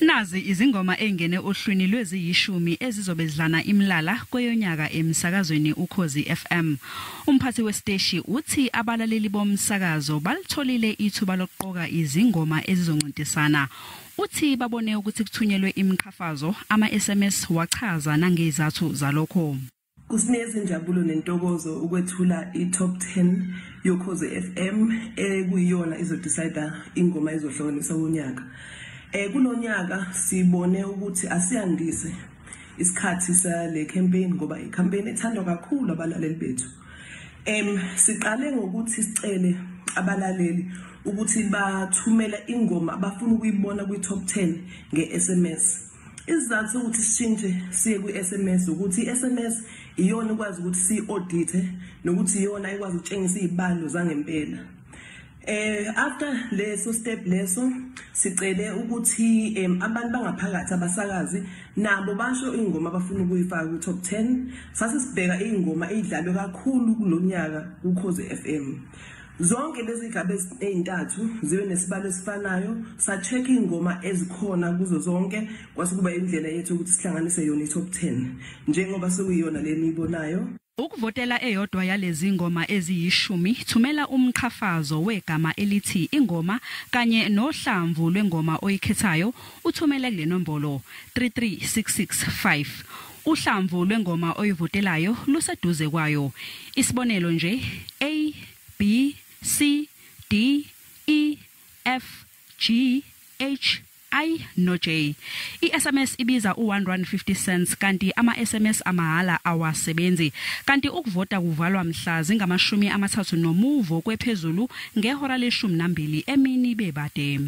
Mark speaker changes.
Speaker 1: Nazi izingoma engene ohlwini lweziyishumi ezizobe zidlana imlala kweyonyaka emsakazweni Ukhozi FM. Umphathi wesiteshi uthi abalaleli bomsakazo balitholile ithuba lokuqoka izingoma ezizoncintisana. Uthi babone ukuthi kuthunyelwe imiqhafazo ama-SMS wachaza nangezathu zalokho.
Speaker 2: Kusinikeza injabulo nentokozo ukwethula i-top 10 yoKhozi FM ekuyiyona izodecide ingoma ezohlukanisa unyaka. Kulonyaka sibone ukuthi asiyandise isikhathi sale campaign ngoba i-campaign ethandwa kakhulu abalaleli bethu. Siqale ngokuthi sicele abalaleli ukuthi bathumele ingoma abafuna ukuyibona kwi-top 10 nge-SMS. Isizathu sokuthi sishintshe siye kwi-SMS ukuthi i-SMS iyona ikwazi ukuthi siyi-audite nokuthi iyona ikwazi ukutshengisa izibalo zangempela. After leso step leso sicele ukuthi abantu bangaphakathi abasakazi nabo basho ingoma abafuna ukuyifaka ku top 10. Sase sibheka ingoma edlalwe kakhulu kulonyaka kuKhozi FM. Zonke lezi zigaba ezintathu zibe nesibalo esifanayo, sa-check ingoma ezikhona kuzo zonke kwase kuba indlela yethu ukuthi sihlanganise yona i-top 10 njengoba sekuyiyona le niyibonayo.
Speaker 1: Ukuvotela eyodwa yalezi ngoma eziyishumi, thumela umqhafazo wegama elithi ingoma kanye nohlamvu lwengoma oyikhethayo uthumele kule nombolo 33665. Uhlamvu lwengoma oyivotelayo luseduze kwayo. Isibonelo nje A B C D E F G H I no J. I-SMS ibiza u-R1.50 kanti ama-SMS amahhala awasebenzi. Kanti ukuvota kuvalwa mhla zingamashumi amathathu nomuvo kwephezulu ngehora leshumi nambili emini bebade.